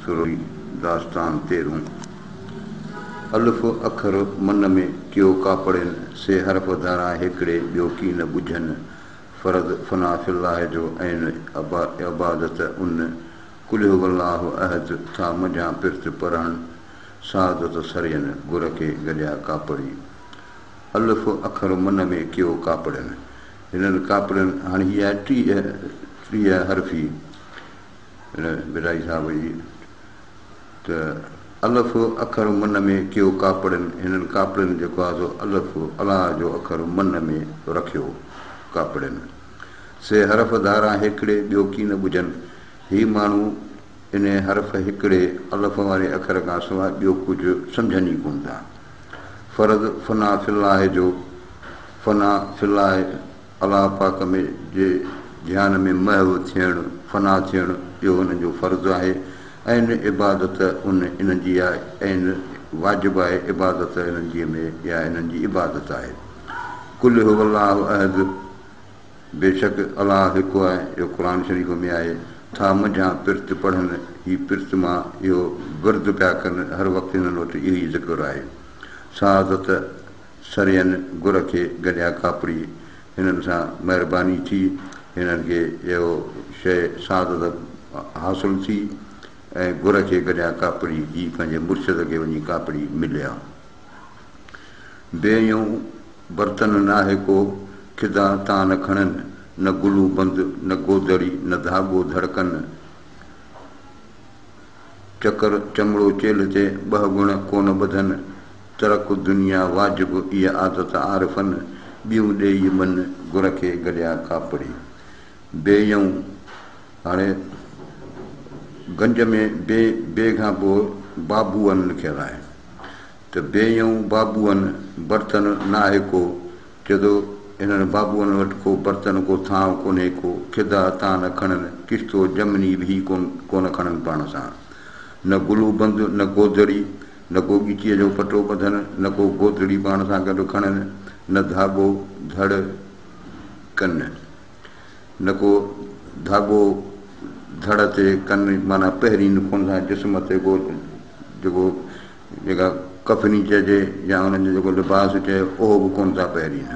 سرهي داستان تيرهون. الف اکر من ۾ ڪيو ڪاپڙين، سي حرف ڌاران هيڪڙي ٻيو ڪي نه ٻجهن. فرض فنا في الله جو عين عبادت ان، قل هو الله احد ٿا منجهان پرت پرهن. سعادت سرين گر کي گڏيا ڪاپڙي. الف اکر من ۾ ڪيو ڪاپڙين. هنن ڪاپڙين هاڻي هي آهي 30 حرفي. هن ڀٽائي صاحب جي ته الف اکر من ۾ ڪيو ڪاپڙين، هنن ڪاپڙين جيڪو آهي سو الف الله جو اکر من ۾ رکيو ڪاپڙين. سي حرف ڌاران هيڪڙي ٻيو ڪي نه ٻجهن. هي ماڻهو انهي حرف هڪڙي الف واري اکر کان سواء ٻيو ڪجهه سمجهن ئي ڪونه ٿا. فرض فنا في الله جو فنا في الله الله پاڪ ۾ جي ڌيان ۾ محو ٿيڻ، فنا ٿيڻ، اهو انهن جو فرض آهي. عين عبادت ان انهن جي آهي، عين واجب آهي عبادت انهن جي ۾ يا انهن جي عبادت آهي. قل هو الله احد بيشڪ الله هڪ آهي، اهو قرآن شريف ۾ آهي. ٿا منجهان پرت پڙهن، هي پرت مان اهو ورد پيا ڪن، هر وقت هنن وٽ اهو ئي ذڪر آهي. سعادت سرين گر کي گڏيا ڪاپڙي، هنن سان مهرباني ٿي، هنن کي اهو شيء سعادت حاصل ٿي ۽ گر کي گڏيا ڪاپڙي، هي پنهنجي مرشد کي وڃي ڪاپڙي مليا. بيئون برتن ناهي ڪو، خدا تان نه کڻن، نه گلو بند، نه گودڙي، نه ڌاڳو ڌڙڪن. چڪر چمڙو چيلهه تي ٻه گڻ ڪونه ٻڌن، ترڪ دنيا واجب اها عادت عارفن، ٻيون ڏيئي من گر کي گڏيا ڪاپڙي. بيئون هاڻي گنج ۾ بي بي کان پوء بابوئن لکيل آهي ته بيئون بابوئن برتن ناهي ڪو، چئي ٿو هنن بابوئن وٽ ڪو برتن ڪو ٿانء ڪونهي ڪو، خدا تان نه کڻن، ڪشتو جمني به ڪونه کڻن پاڻ سان. نه گلوبند نه گودڙي، نه ڪو ڳچيء جو پٽو ٻڌن، نه ڪو گودڙي پاڻ سان گڏ کڻن، نه ڌاڳو ڌڙ ڪن، نه ڪو ڌاڳو ڌڙ تي ڪن معنيٰ پهرين ڪونه ٿا جسم تي ڪو جيڪو جيڪا ڪفني چئجي يا انهن جو جيڪو لباس چئي اهو به ڪونه ٿا پهرين.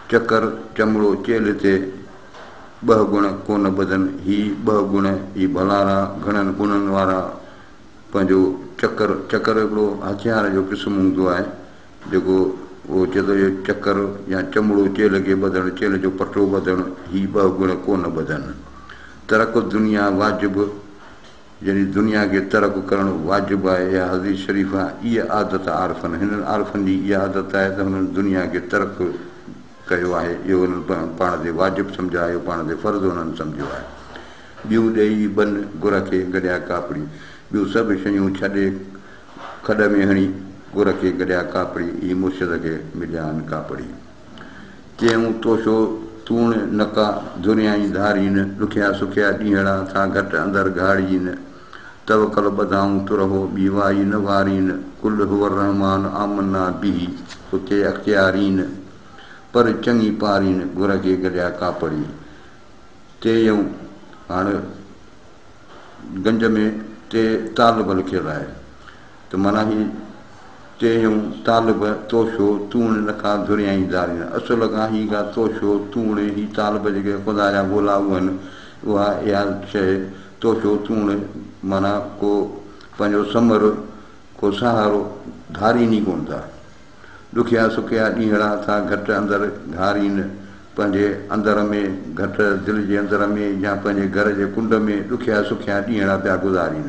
چڪر، چمڙو، چيلهه تي ٻه گڻ ڪونه ٻڌن. هي ٻه گڻ، هي ڀلارا، گهڻن گڻن وارا پنهنجو چڪر، چڪر هڪڙو هٿيار جو قسم هوندو آهي، جيڪو اهو چئي ٿو اهو چڪر يا چمڙو چيلهه کي ٻڌڻ، چيلهه جو پٽو ٻڌڻ، هي ٻه گڻ ڪونه ٻڌن. ترڪ الدنيا واجب. يعني دنيا کي ترڪ ڪرڻ واجب آهي، اها حديث شريف آهي، اها عادت عارفن، هنن عارفن جي اها عادت آهي ته هنن دنيا کي ترڪ ڪيو آهي، اهو هنن پاڻ تي واجب سمجهيو آهي، اهو پاڻ تي فرض هنن سمجهيو آهي. ٻيون ڏيئي ٻن گر کي گڏيا ڪاپڙي، ٻيون سڀ شيون ڇڏي کڏ ۾ هڻي گر کي گڏيا ڪاپڙي، هي مرشد کي مليا آهن ڪاپڙي. چيائون توشو توڻ نه ڪا ڌريائين ڌارين، ڏکيا سکيا ڏينهڙا ٿا گهٽ اندر گهاڙين. توڪل ٻڌائون ترهو ٻي وائي نه وارين، قل هو الرحمان آمنا به اتي اختيارين. پر چڱي پارين گر کي گڏيا ڪاپڙي. چيائون هاڻ گنج ۾ تي طالب لکيل آهي. ته معنيٰ هي چيائون، طالب، توشو، توڻ نه ڪا ڌريائين ڌارين. اصل کان هي ڪا توشو، توڻ، هي طالب جيڪي خدا جا ڳولائو آهن، اها اها شيء توشو، توڻ، معنيٰ ڪو پنهنجو ثمر، ڪو سهارو ڌارين ئي ڪونه ٿا. ڏکيا سکيا ڏينهڙا ٿا گهٽ اندر گهارين. پنهنجي اندر ۾، گهٽ دل جي اندر ۾ يا پنهنجي گهر جي ڪنڊ ۾ ڏکيا سکيا ڏينهڙا پيا گذارين.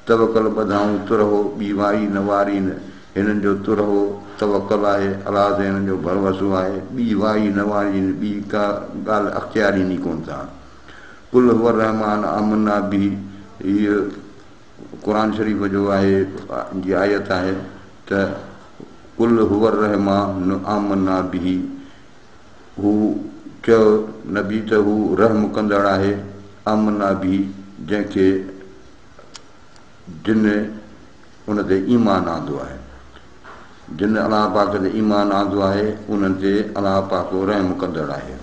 توڪل ٻڌائون ترهو، ٻي وائي نه وارين. هنن جو ترهو توڪل آهي، الله تي هنن جو ڀروسو آهي، ٻي وائي نه وارين، ٻي ڪا ڳالهه اختيارين ئي ڪونه ٿا. قل هو الرحمان آمنا به هيء قرآن شريف جو آهي جي آيت آهي ته قل هو الرحمان آمنا به هو چئو نبي ته هو رحم ڪندڙ آهي آمنا به جنهن کي جن ان تي ايمان آندو آهي. جن الله پاڪ تي ايمان آندو آهي انهن تي الله پاڪ رحم ڪندڙ آهي.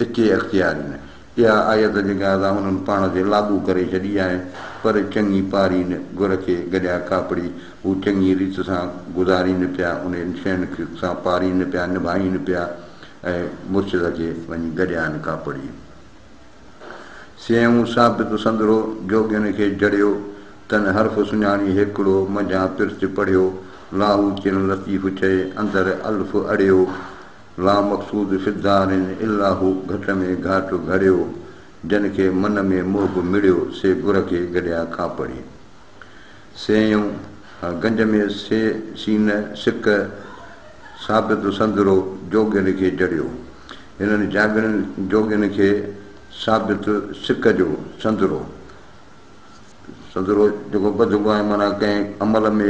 اتي اختيارين. اها آيت جيڪا آهي سا هنن پاڻ تي لاڳو ڪري ڇڏي آهي، پر چڱي پارين گر کي گڏيا ڪاپڙي، هو چڱي ريت سان گذارين پيا، انهن شين سان پارين پيا، نڀائين پيا ۽ مرشد کي وڃي گڏيا آهن ڪاپڙي. سيئون ثابت سندرو، جوڳين کي جڙيو، تن حرف سڃاڻي هيڪڙو، منجهان پرچ پڙهيو، لاهوتين لطيف چئي، اندر الف اڙيو. لا مقصود في الدارين الا هو گهٽ ۾ گهاٽ گهڙيو، جن کي من ۾ محب مڙيو، سي گر کي گڏيا ڪاپڙي. سيئون، گنج ۾ سي سين سڪ، ثابت سندرو جوڳين کي جڙيو. هنن جاڳڻين جوڳين کي ثابت سڪ جو سندرو. سندرو جيڪو ٻڌبو آهي معنيٰ ڪنهن عمل ۾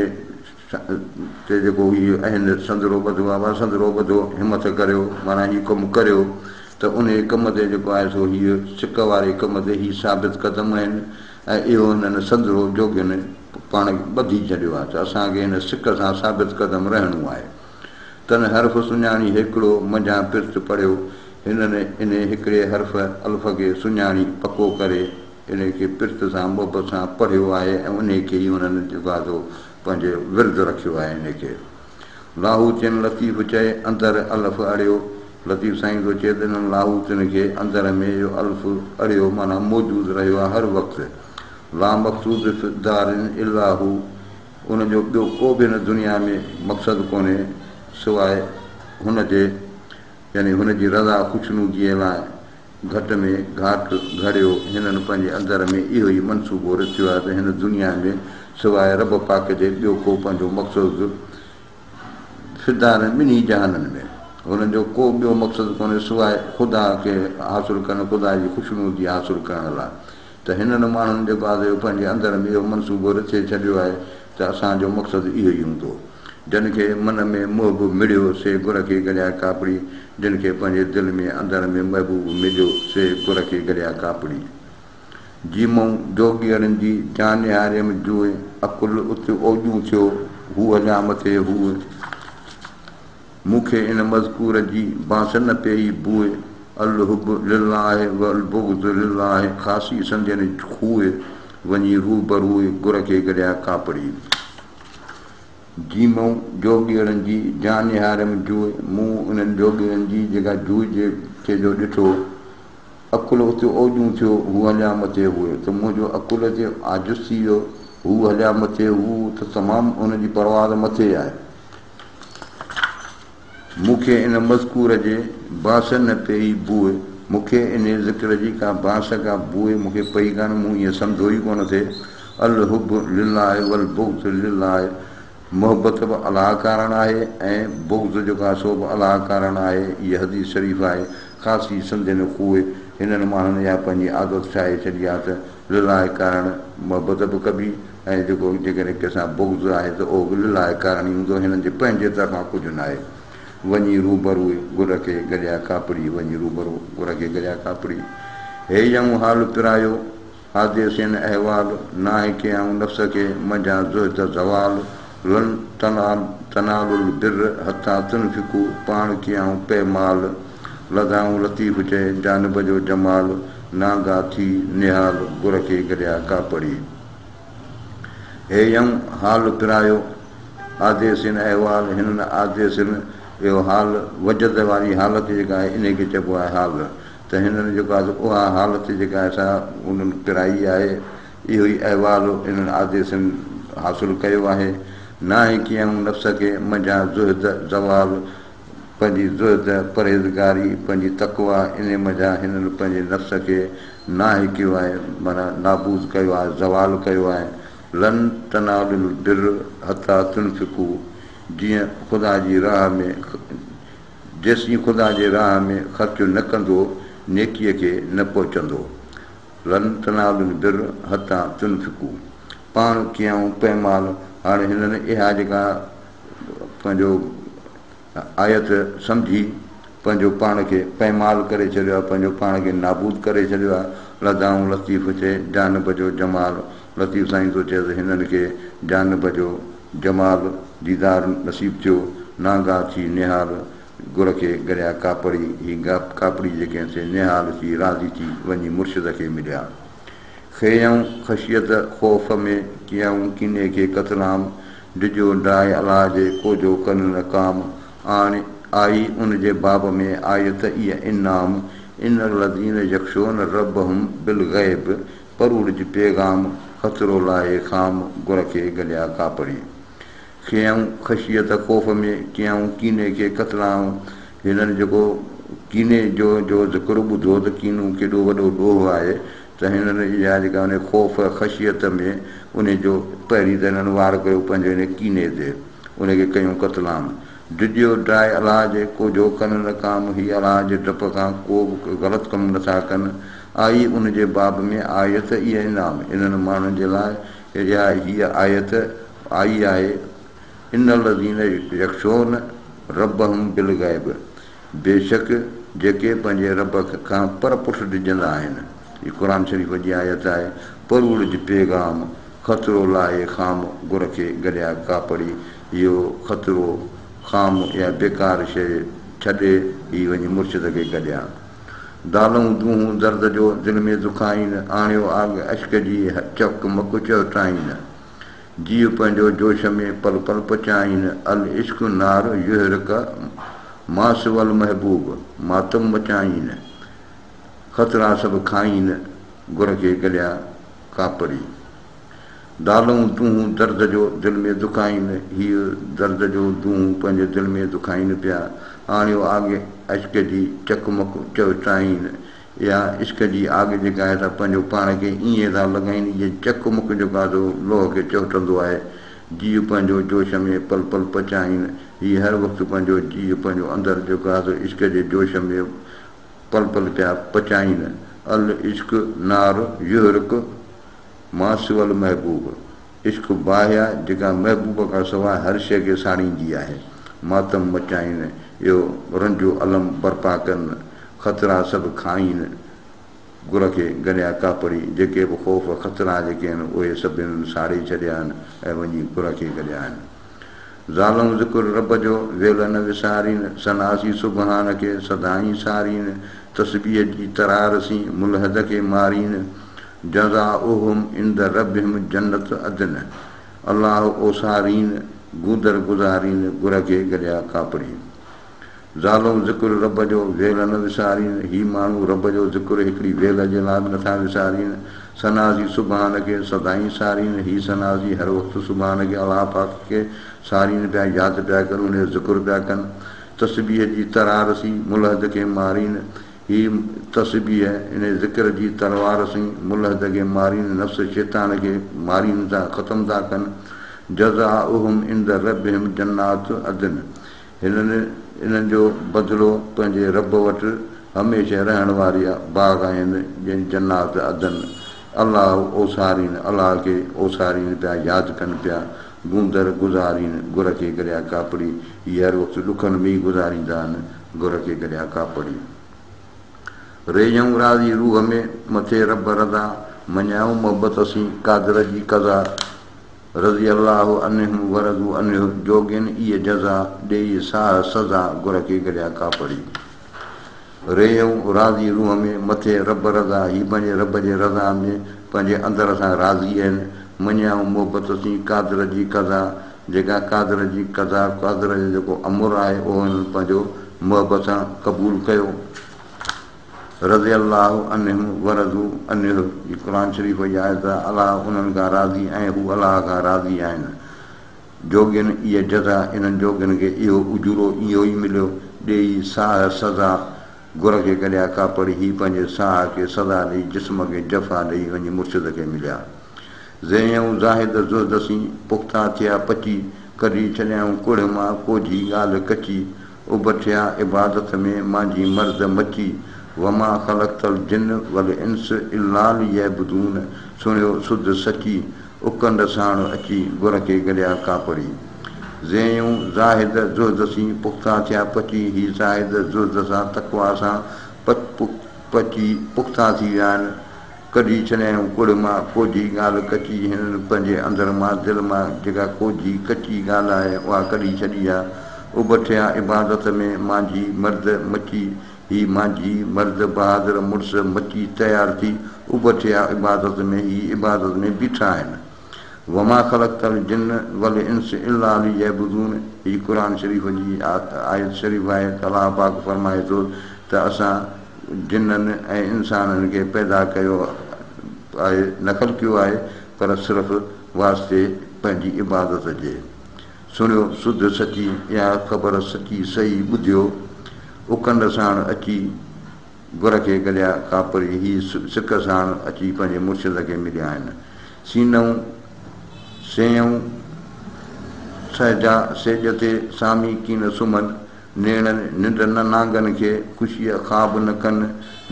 تي جيڪو هي آهن سندرو ٻڌبو آهي معنيٰ سندرو ٻڌو همٿ ڪريو معنيٰ هي ڪم ڪريو ته انهي ڪم تي جيڪو آهي سو هيء سڪ واري ڪم تي هي ثابت قدم آهن ۽ اهو هنن سندرو جوڳين پاڻ ٻڌي ڇڏيو آهي ته اسان کي هن سڪ سان ثابت قدم رهڻو آهي. تن حرف سڃاڻي هيڪڙو منجهان پرت پڙهيو. هنن انهي هڪڙي حرف الف کي سڃاڻي پڪو ڪري انهي کي پرت سان محبت سان پڙهيو آهي ۽ انهي کي ئي هنن جيڪو آهي سو پنهنجي ورد رکيو آهي انهي کي لاهوتين لطيف چئي اندر الف اڙيو لطيف سائين ٿو چئي ته انهن لاهوتين کي اندر ۾ اهو الف اڙيو معنيٰ موجود رهيو آهي هر وقت لا مقصود في الدارين الا هو ان جو ٻيو ڪو به هن دنيا ۾ مقصد ڪونهي سواء هن جي يعني هن جي رضا خوشنوديء لاء گهٽ ۾ گهاٽ گهڙيو، هنن پنهنجي اندر ۾ اهو ئي منصوبو رٿيو آهي ته هن دنيا ۾ سواء رب پاڪ جي ٻيو ڪو پنهنجو مقصد فدارن ٻنهي جهانن ۾ هنن جو ڪو ٻيو مقصد ڪونهي سواء خدا کي حاصل ڪرڻ خدا جي خوشنودي حاصل ڪرڻ لاء ته هنن ماڻهن جيڪو آهي اهو پنهنجي اندر ۾ اهو منصوبو رٿي ڇڏيو آهي ته اسان جو مقصد اهو ئي هوندو. جن کي من ۾ محب مڙيو، سي گر کي گڏيا ڪاپڙي. جن کي پنهنجي دل ۾ اندر ۾ محبوب مليو، سي گر کي گڏيا ڪاپڙي. جي مون جوڳيئڙن جي، جان نهاريم جوء، عقل ات اوڄون ٿيو، هو هليا مٿي هوء. مون کي ان مذڪور جي، بانس نه پيئي بوء. الحب لله والبغض لله، خاصي سندين خوء. وڃي روبروء، گر کي گڏيا ڪاپڙي. جي مون جوڳيئڙن جي، جان نهاريم جوء، مون انهن جوڳيئڙن جي، جيڪا جوء جي کي جو ڏٺو، عقل اتي اوڄون ٿيو، هو هليا مٿي هوء، ته منهنجو عقل اتي عاجز ٿي ويو، هو هليا مٿي هو ته تمام ان جي پرواز مٿي آهي. مون کي ان مذڪور جي، بانس نه پيئي بوء، مون کي انهيء ذڪر جي ڪا بانس، ڪا بوء مون کي پئي ڪانه، مون ائين سمجهيو ئي ڪونه ٿي. الحب لله والبغض لله، محبت به الله ڪارڻ آهي ۽ بغض جيڪو آهي سو به الله ڪارڻ آهي، هيء حديث شريف آهي. خاصي سنڌين خوء هنن ماڻهن اها پنهنجي عادت ٺاهي ڇڏي آهي ته لله ڪارڻ محبت به ڪبي ۽ جيڪو جيڪڏهن ڪنهن سان بغض آهي ته اهو به لله ڪارڻ ئي هوندو، هنن جي پنهنجي طرفان ڪجهه ناهي. وڃي روبرو گر کي گڏيا ڪاپڙي، وڃي روبرو گر کي گڏيا ڪاپڙي. هيجئون حال پرايو، حادثين احوال، ناهه ڪيائون نفس کي، منجهان زهد زوال. لن تنالوا البر حتيٰ تنفقوا، پاڻ ڪيائون پيمال. لڌائون لطيف چئي، جانب جو جمال، نانگا ٿي نهال، گر کي گڏيا ڪاپڙي. هيئون حال پرايو، آديسين احوال، هنن آديسين اهو حال وجد واري حالت جيڪا آهي انهي کي چئبو آهي حال ته هنن جيڪو آهي سو اها حالت جيڪا آهي سا انهن پرائي آهي اهو ئي احوال انهن آديسين حاصل ڪيو آهي. ناهي ڪيائون نفس کي منجهان زهد زوال پنهنجي زهد، پرهيزگاري، پنهنجي تقويٰ، انهي منجهان هنن پنهنجي نفس کي ناهه ڪيو آهي، معنيٰ نابود ڪيو آهي، زوال ڪيو آهي. لن تنالوا البر حتيٰ تنفقوا جيئن خدا جي راهه ۾ جيسين خدا جي راهه ۾ خرچ نه ڪندو، نيڪيء کي نه پهچندو. لن تنالوا البر حتيٰ تنفقوا پاڻ ڪيائون پيمال، هاڻي هنن اها جيڪا پنهنجو آيت سمجهي پنهنجو پاڻ کي پيمال ڪري ڇڏيو آهي، پنهنجو پاڻ کي نابود ڪري ڇڏيو آهي. لڌائون لطيف چئي جانب جو جمال، لطيف سائين ٿو چئي ته هنن کي جانب جو جمال ديدار نصيب ٿيو، نانگا ٿي نهال. گر کي گڏيا ڪاپڙي، هي ڪاپڙي جيڪي آهن سي نهال ٿي راضي ٿي وڃي مرشد کي مليا. خيائون خشيت خوف ۾، ڪيائون ڪيني کي قتلام، ڊڄو ڊاء الله جي، ڪو جو ڪن نه ڪام، آڻ آئي ان جي باب ۾ آيت ايء انعام، ان الذين يخشون ربهم بالغيب، پروڙج پيغام، خطرو لاهي خام، گر کي گڏيا ڪاپڙي. خيائون خشيت خوف ۾، ڪيائون ڪيني کي قتلام، هنن جيڪو ڪيني جو جو ذڪر ٻڌو ته ڪينو ڪيڏو وڏو ڏوهه آهي ته هنن اها جيڪا ان خوف خشيت ۾ ان جو پهرين ته هنن وار ڪيو پنهنجي ان ڪيني تي ان کي ڪيون قتلام. ڊڄيو ڊاء الله جي ڪو جو ڪن نه ڪام، هي الله جي ڊپ کان ڪو به غلط ڪم نٿا ڪن. آئي ان جي باب ۾ آيت اها انعام، انهن ماڻهن جي لاء اها هيء آيت آئي آهي، ان الذين يخشون ربهم بالغيب، بيشڪ جيڪي پنهنجي رب کان پر پٺ ڊڄندا آهن. هي قرآن شريف جي آيت آهي. پروڙج پيغام، خطرو لاهي خام، گر کي گڏيا ڪاپڙي، اهو خطرو خام يا بيڪار شيء ڇڏي هي وڃي مرشد کي گڏيا. دالئون دونهون درد جو دل ۾ دکائين، آڻيو آڳ عشق جي چڪ مڪ چهٽائين. جيء پنهنجو جوش ۾ پل پل پچائين، العشق نار يحرق ما سوى المحبوب، ماتم مچائين، خطرا سڀ کائين، گر کي گڏيا ڪاپڙي. دالئون دونهون درد جو دل ۾ دکائين، هيء درد جو دونهون پنهنجي دل ۾ دکائين پيا، آڻيو آڳ عشق جي چقمق چهٽائين، اها عشق جي آڳ جيڪا آهي سا پنهنجو پاڻ کي ائين ٿا لڳائين جيئن چقمق جيڪو آهي سو لوهه کي چهٽندو آهي. جيء پنهنجو جوش ۾ پل پل پچائين. هي هر وقت پنهنجو جيء پنهنجو اندر جيڪو آهي سو عشق جي جوش ۾ پل پل پيا پچائين. العشق نار يحرق ما سوى المحبوب. عشق باهه آهي جيڪا محبوب کان سواء هر شيء کي ساڙيندي آهي. ماتم مچائين، اهو رنج و الم برپا ڪن، خطرا سڀ کائين، گر کي گڏيا ڪاپڙي، جيڪي به خوف خطرا جيڪي آهن اهي سڀ هنن ساڙي ڇڏيا آهن ۽ وڃي گر کي گڏيا آهن. زالون ذڪر رب جو ويل نه وسارين، سناسي سبحان کي سدائين سارين، تسبيح جي ترار سين ملحد کي مارين، جزاؤهم عند ربهم جنت عدن، الله اوسارين، گوندر گذارين، گر کي گڏيا ڪاپڙي. زالون ذڪر رب جو ويل نه وسارين، هي ماڻهو رب جو ذڪر هڪڙي ويل جي لاء به نٿا وسارين، سنازي سبحان کي سدائين سارين، هي سنازي هر وقت سبحان کي الله پاڪ کي سارين پيا، ياد پيا ڪن، ان جو ذڪر پيا ڪن، تسبيح جي ترار سين ملحد کي مارين، هي تسبيح ان ذڪر جي تلوار سين ملحد کي مارين، نفس شيطان کي مارين ٿا، ختم ٿا ڪن، جزاؤهم عند ربهم جنات عدن، هنن انهن جو بدلو پنهنجي رب وٽ هميشه رهڻ واري باغ آهن، جن جنات عدن، الله اوسارين، الله کي اوسارين پيا، ياد ڪن پيا، گوندر گذارين، گر کي گڏيا ڪاپڙي، هي هر وقت ڏکن ۾ ئي گذاريندا آهن، گر کي گڏيا ڪاپڙي. ريجهئون راضي روح ۾، مٿي رب رضا، مڃيائون محبت سين، قادر جي قضا. رضي الله عنهم ورضوا عنه، جوڳين ايء جزا، ڏيئي ساهه سزا، گر کي گڏيا ڪاپڙي. ريجهئون راضي روح ۾، مٿي رب رضا، هي پنهنجي رب جي رضا ۾، پنهنجي اندر سان راضي آهن. مڃيائون محبت سين، قادر جي قضا، جيڪا قادر جي قضا، قادر جو جيڪو امر آهي، اهو هنن پنهنجو محبت سان قبول ڪيو. رضي الله عنهم ورضوا عنه، هي قرآن شريف جي آيت آهي، الله انهن کان راضي ۽ هو الله کان راضي آهن. جوڳين ايء جزا، انهن جوڳين کي اهو اجورو اهو ئي مليو، ڏيئي ساهه سزا، گر کي گڏيا ڪاپڙ، هي پنهنجي ساهه کي سزا ڏيئي، جسم کي جفا ڏيئي وڃي مرشد کي مليا. زينيائون زاهد زهد سين، پختا ٿيا پچي، ڪڍي ڇڏيائون ڪڙهه مان ڪوجهي ڳالهه ڪچي، اڀ ٿيا عبادت ۾ مانجهي مرد مچي، وما خلقت الجن والانس الا ليعبدون، سڻيو سڌ سچي، اڪنڊ ساڻ اچي، گر کي گڏيا ڪاپڙي. زينيون زاهد زهد سين، پختا ٿيا پچي، هي زاهد زهد سان تقويٰ سان پچي پختا ٿي ويا آهن، ڪڍي ڇڏيائون ڪڙهه مان ڪوجهي ڳالهه ڪچي، هنن پنهنجي اندر مان دل مان جيڪا ڪوجهي ڪچي ڳالهه آهي اها ڪڍي ڇڏي آ. اڀ ٿيا عبادت ۾ مانجهي مرد مچي، هي مانجهي مرد بهادر مڙس مچي تيار ٿي اڀ ٿيا عبادت ۾ هي عبادت ۾ بيٺا آهن. وما خلقت الجن والانس الا ليعبدون، هي قرآن شريف جي آيت شريف آهي ته الله پاڪ فرمائي ٿو ته اسان جنن ۽ انسانن کي پيدا ڪيو آهي نه خلقيو آهي پر صرف واسطي پنهنجي عبادت جي. سڻيو سڌ سچي اها خبر سچي صحيح ٻڌيو اڪنڊ ساڻ اچي گر کي گڏيا ڪاپري، هي سڪ ساڻ اچي پنهنجي مرشد کي مليا آهن. سينئون سينئون سهجا سيڄ تي سامي ڪين سمهن، نيڻن ننڊ نه نانگن کي خوشيء خواب نه ڪن،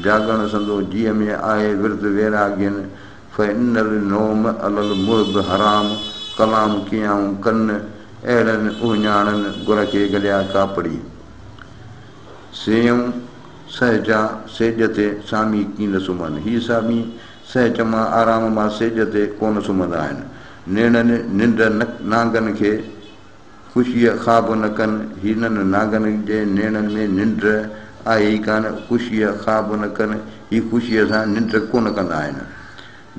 جاڳڻ سندو جيء ۾ آهي ورد ويراڳين، فإن النوم علي المحب حرام، ڪلام ڪيائون ڪن، اهڙن اهڃاڻن گر کي گڏيا ڪاپڙي. سينئون سهجا سيڄ تي سامي ڪين سمهن، هي سامي سهج مان آرام مان سيڄ تي ڪونه سمهندا آهن. نيڻن ننڊ نانگن کي خوشيء خواب نه ڪن، هنن نانگن جي نيڻن ۾ ننڊ آهي ئي ڪانه، خوشيء خواب نه ڪن، هي خوشيء سان ننڊ ڪونه ڪندا آهن.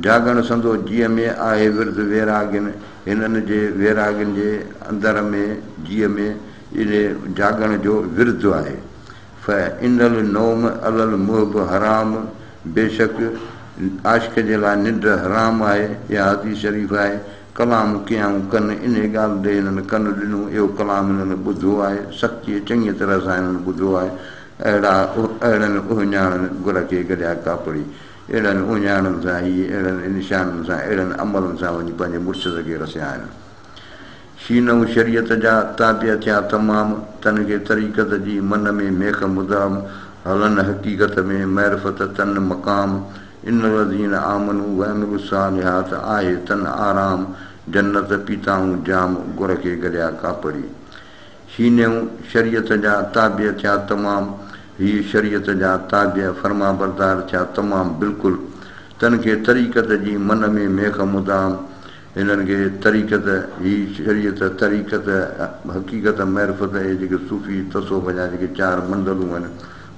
جاڳڻ سندو جيء ۾ آهي ورد ويراڳين، هنن جي ويراڳين جي اندر ۾ جيء ۾ انهي جاڳڻ جو ورد آهي. فإن النوم علي المحب حرام، بيشڪ عاشق جي لاء ننڊ حرام آهي، اها حديث شريف آهي. ڪلام ڪيائون ڪن، انهي ڳالهه ڏي هنن ڪن ڏنو، اهو ڪلام هنن ٻڌو آهي، سختيء چڱيء طرح سان هنن ٻڌو آهي، اهڙا اهڙن اهڃاڻن گر کي گڏيا ڪاپڙي، اهڙن اهڃاڻن سان هي اهڙن نشانن سان اهڙن عملن سان وڃي پنهنجي مرشد کي رسيا آهن. شينئون شريعت جا تابع ٿيا تمام، تن کي طريقت جي من ۾ ميخ مدام، هلن حقيقت ۾ معرفت تن مقام، ان الذين آمنوا وعملوا الصالحات آهي تن آرام، جنت پيتائون جام، گر کي گڏيا ڪاپڙي. شينئون شريعت جا تابع ٿيا تمام، هي شريعت جا تابع فرمانبردار ٿيا تمام بلڪل، تن کي طريقت جي من ۾ ميخ مدام، هنن کي طريقت، هي شريعت، طريقت، حقيقت، معرفت اهي جيڪي صوفي تصوف جا جيڪي چار منزلون آهن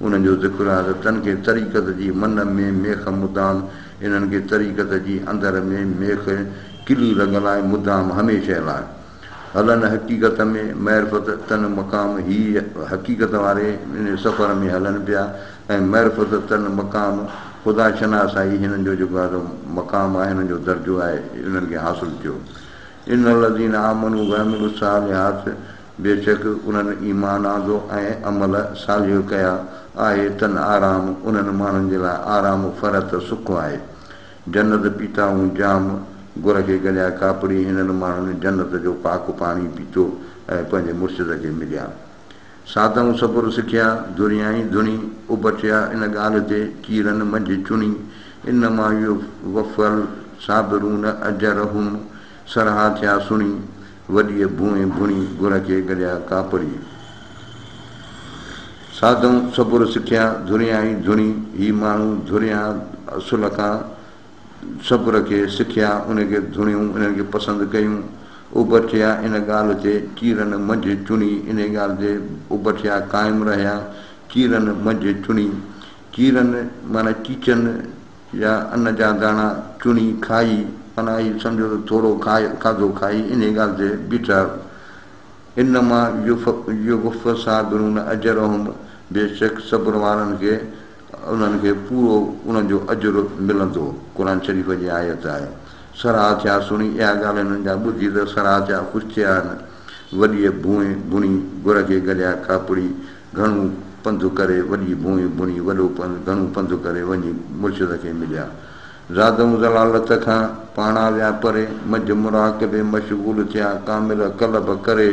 انهن جو ذڪر آهي ته تن کي طريقت جي من ۾ ميخ مدام، انهن کي طريقت جي اندر ۾ ميخ ڪلي لڳل آهي مدام هميشه لاء. هلن حقيقت ۾ معرفت تن مقام، هي حقيقت واري ان سفر ۾ هلن پيا ۽ معرفت تن مقام خدا شناسائي هنن جو جيڪو آهي سو مقام آهي هنن جو درجو آهي انهن کي حاصل ٿيو. ان الذين آمنوا وعملوا الصالحات بيشڪ انهن ايمان آندو ۽ عمل صالح ڪيا آهي تن آرام انهن ماڻهن جي لاء آرام فرحت سک آهي. جنت پيتائون جام گر کي گڏيا ڪاپڙي هنن ماڻهن جنت جو پاڪ پاڻي پيتو ۽ پنهنجي مرشد کي مليا. سادائون صبر سکيا، ڌريائين ڌڻي، اڀ ٿيا ان ڳالهه تي، چيرن منجهه چڻي، انما يوفي الصابرون اجرهم، سرها ٿيا سڻي، وڏيء ڀونء ڀڻي، گر کي گڏيا ڪاپڙي. سادائون صبر سکيا، ڌريائين ڌڻي، هي ماڻهو ڌريان اصل کان صبر کي سکيا، ان کي ڌڻيون، انهن کي پسند ڪيون. اڀ ٿيا ان ڳالهه تي، چيرن منجهه چڻي، انهي ڳالهه تي اڀ ٿيا قائم رهيا، چيرن منجهه چڻي، چيرن معنيٰ چيچن يا ان جا داڻا چڻي کائي، معنيٰ هي سمجهو ته ٿورو کائي، کاڌو کائي، انهي ڳالهه تي بيٺا. انما يوفي الصابرون اجرهم، بيشڪ صبر وارن کي انهن کي پورو انهن جو اجر ملندو. قرآن شريف جي آيت آهي. سرها ٿيا سڻي اها ڳالهه هنن جا ٻڌي ته سرها ٿيا خوش ٿيا آهن. وڏيء ڀونء ڀڻي گر کي گڏيا ڪاپڙي گهڻو پنڌ ڪري وڏي ڀونء ڀڻي وڏو پنڌ گهڻو پنڌ ڪري وڃي مرشد کي مليا. زادئون ضلالت کان پاڻا ويا پري، منجهه مراقبي مشغول ٿيا ڪامل قلب ڪري،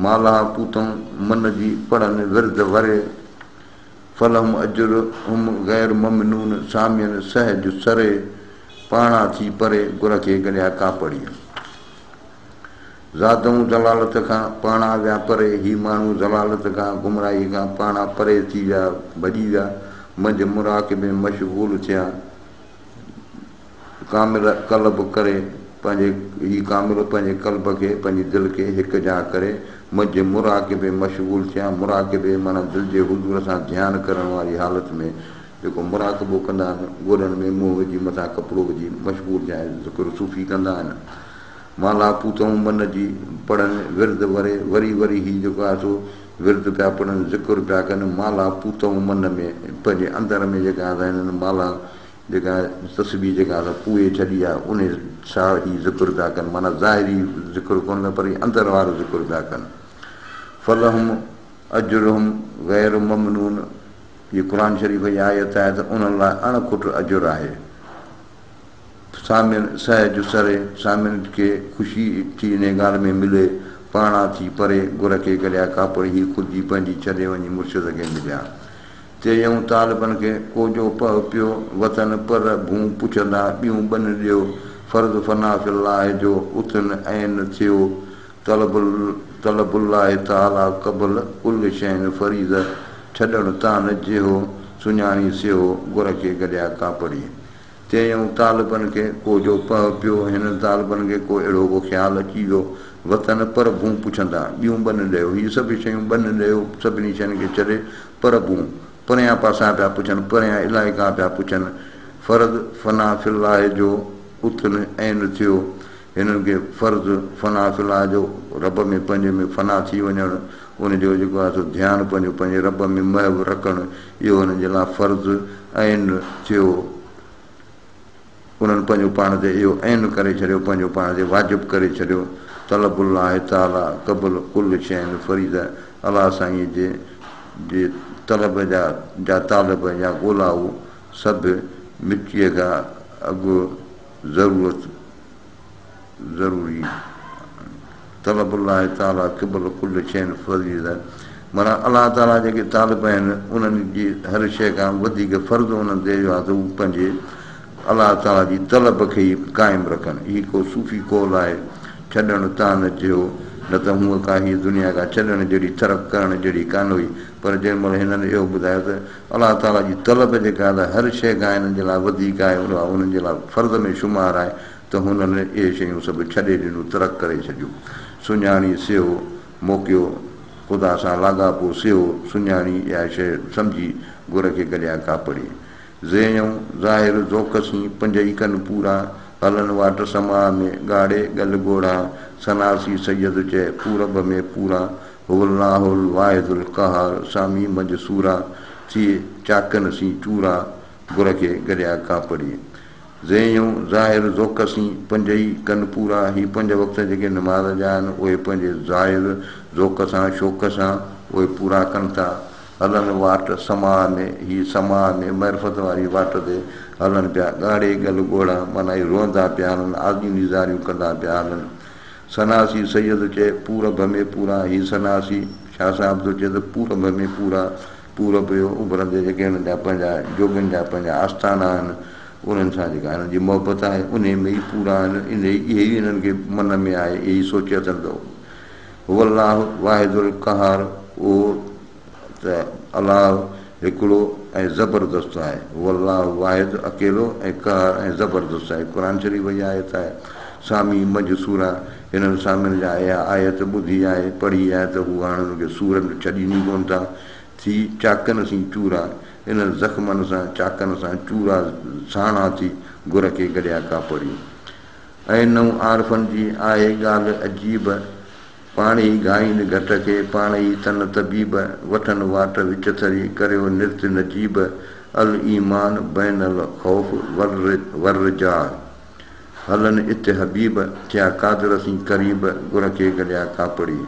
مالها پوتئون من جي پڙهن ورد وري. فلهم اجرهم غير ممنون سامين سهج سري، پاڻا ٿي پري گر کي گڏيا ڪاپڙي. زادئون ضلالت کان پاڻا ويا پري، هي ماڻهو ضلالت کان گمراهي کان پاڻا پري ٿي ويا ڀڄي ويا، منجهه مراقبي مشغول ٿيا ڪامل قلب ڪري. پنهنجي هي ڪامل پنهنجي قلب کي، پنهنجي دل کي هڪ جاء ڪري، منجهه مراقبي مشغول ٿيا، مراقبي معنيٰ دل جي حضور سان ڌيان ڪرڻ واري حالت ۾ جيڪو مراقبو ڪندا آهن، گوڏن ۾ منهن وجهي مٿان ڪپڙو وجهي مشغول ٿيا ۽ ذڪر صوفي ڪندا آهن. مالها پوتئون من جي، پڙهن ورد وري، وري وري هي جيڪو آهي سو ورد پيا پڙهن، ذڪر پيا ڪن، مالها پوتئون من ۾، پنهنجي اندر ۾ جيڪا آهي هنن مالها جيڪا تسبيح جيڪا اسان پوئي ڇڏي آهي انهي سان هي ذڪر پيا ڪن معنيٰ ظاهري ذڪر ڪونه ڪن پر هي اندر وارو ذڪر پيا ڪن. فلهم اجرهم غير ممنون هي قرآن شريف جي آيت آهي ته انهن لاء اڻ کٽ اجر آهي. سامين سهج سري سامين کي خوشي ٿي انهي ڳالهه ۾ ملي پاڻا ٿي پري گر کي گڏيا ڪاپڙ هي خودي پنهنجي ڇڏي وڃي مرشد کي مليا. چيائون طالبن کي، ڪو جو پهه پيو، وطن پر ڀون پڇندا، ٻيون ٻن ڏيو، فرض فنا في الله جو اٿن عين ٿيو، طلب طلب الله تعاليٰ قبل ڪل شيء فريضه، ڇڏڻ تان جيهو، سڃاڻي سيهو، گر کي گڏيا ڪاپڙي. چيائون طالبن کي، ڪو جو پهه پيو، هنن طالبن کي ڪو اهڙو ڪو خيال اچي ويو، وطن پر ڀون پڇندا، ٻيون ٻن ڏيو، هي سڀ شيون ٻن ڏيو، سڀني شين کي ڇڏي، پر ڀون، پريان پاسا پيا پڇن، پريان علائقا پيا پڇن، فرض فنا في الله جو اٿن عين ٿيو، هنن کي فرض فنا في الله جو رب ۾ پنهنجي ۾ فنا ٿي وڃڻ، ان جو جيڪو آهي سو ڌيان پنهنجو پنهنجي رب ۾ محو رکڻ، اهو هنن جي لاء فرض عين ٿيو. انهن پنهنجو پاڻ تي اهو عين ڪري ڇڏيو، پنهنجو پاڻ تي واجب ڪري ڇڏيو، طلب الله تعاليٰ قبل ڪل شيء فريضه، الله سائينء جي جي طلب جا جا طالب يا ڳولائو سڀ مٽيء کان اڳ ضرورت ضروري طلب الله تعاليٰ قبل ڪل شيء فريضه معنيٰ الله تعاليٰ جيڪي طالب آهن انهن جي هر شيء کان وڌيڪ فرض انهن تي اهو آهي ته هو پنهنجي الله تعاليٰ جي طلب کي ئي قائم رکن. هي ڪو صوفي قول آهي ڇڏڻ تان نه چيو نه ته هونء ڪا هيء دنيا ڪا ڇڏڻ جهڙي ترڪ ڪرڻ جهڙي ڪانه هئي پر جنهن مهل هنن اهو ٻڌايو ته الله تعاليٰ جي طلب جيڪا ته هر شيء کان هنن جي لاء وڌيڪ آهي اها انهن جي لاء فرض ۾ شمار آهي ته هنن اهي شيون سڀ ڇڏي ڏنيون، ترڪ ڪري ڇڏيون. سڃاڻي سيهو موقعو، خدا سان لاڳاپو سيهو، سڃاڻي اها شيء سمجهي گر کي گڏيا ڪاپڙي. زينيون، ظاهر ذوق سين، پنجئي ڪن پورا، هلن واٽ سماع ۾، ڳاڙي ڳل ڳوڙها، سناسي سيد چئي، پورب ۾ پورا، هو الله الواحد القهار، سامي منجهه سورا، ٿئي چاڪن سين چورا، گر کي گڏيا ڪاپڙي. زينيون، ظاهر ذوق سين، پنجئي ڪن پورا، هي پنج وقت جيڪي نماز جا آهن، اهي پنهنجي ظاهر ذوق سان، شوق سان، اهي پورا ڪن ٿا. هلن واٽ سماع ۾، هي سماع ۾ معرفت واري واٽ تي هلن پيا. ڳاڙهي ڳل ڳوڙها، معنيٰ هي روئندا پيا هلن، آزيون نيزاريون ڪندا پيا هلن. سناسي سيد چئي، پورڀ ۾ پورا، هي سناسي شاهه صاحب ٿو چئي ته پورڀ ۾ پورا، پورب جو اڀرندي جيڪي هنن جا پنهنجا جوڳين جا پنهنجا آستانا آهن، انهن سان جيڪا هنن جي محبت آهي، انهي ۾ ئي پورا آهن، انهي اهي ئي هنن کي من ۾ آهي، اهي ئي سوچي اٿن ته هو الله واحد القهار، اهو ته الله هڪڙو ۽ زبردست آهي، هو الله واحد اڪيلو ۽ قهار ۽ زبردست آهي، قرآن شريف جي آيت آهي، سامي منجهه سورا، هنن سامين جا اها آيت ٻڌي آهي، پڙهي آهي ته هو هاڻ هن کي سورن ڇڏين ئي ڪونه ٿا، ٿي چاڪن سين چورا، انهن زخمن سان چاڪن سان چورا ساڻا ٿي گر کي گڏيا ڪاپڙيون. ۽ نئون عارفن جي آهي ڳالهه عجيب، پاڻ ئي گهائين گهٽ کي، پاڻ ئي تن طبيب، وٺن واٽ وچ ٿري، ڪريو نرت نجيب، الايمان بين الخوف والرجاء، هلن ات حبيب، ٿيا قادر سين قريب، گر کي گڏيا ڪاپڙي.